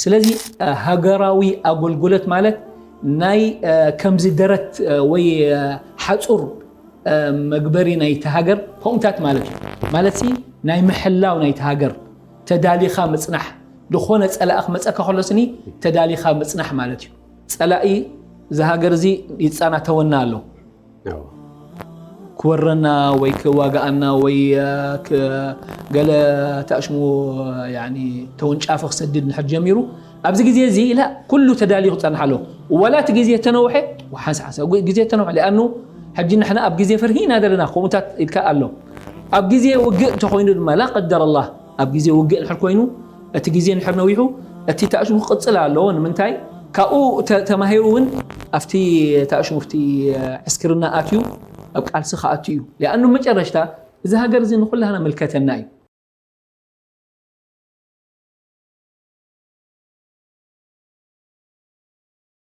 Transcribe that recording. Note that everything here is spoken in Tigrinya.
ስለዚ ሃገራዊ ኣገልግሎት ማለት ናይ ከምዚ ደረት ወይ ሓፁር መግበሪ ናይቲ ሃገር ከምኡታት ማለት እዩ። ማለት ናይ ምሕላው ናይቲ ሃገር ተዳሊኻ ምፅናሕ፣ ዝኾነ ፀላእ ክመፀካ ከሎ ስኒ ተዳሊኻ ምፅናሕ ማለት እዩ። ፀላኢ እዚ ሃገር እዚ ይፃናተወና ኣሎ። ክወረና ወይ ክዋጋኣና ወይ ገለ ተኣሽሙ ተወንጫፊ ክሰድድ ንሕር ጀሚሩ ኣብዚ ግዜ እዚ ኢላ ኩሉ ተዳልዩ ክፀንሓ ኣሎ። ወላ እቲ ግዜ ተነውሐ ሓንሳሓንሳ ግዜ ተነውሐ ሊኣኑ ሕጂ ንሕና ኣብ ግዜ ፍርሂ ኢና ዘለና ከምኡታት ኢልካ ኣሎ። ኣብ ግዜ ውግእ እንተኮይኑ ድማ ላ ቀደር ኣላ ኣብ ግዜ ውግእ ንሕር ኮይኑ እቲ ግዜ ንሕር ነዊሑ እቲ ተኣሽሙ ክቅፅል ኣለዎ። ንምንታይ ካብኡ ተማሂሩ እውን ኣብቲ ተኣሽሙ ኣብቲ ዕስክርና ኣትዩ ኣብ ቃልሲ ክኣቱ እዩ። ሊኣኑ መጨረሽታ እዚ ሃገር እዚ ንኩላህና ምልከተና እዩ።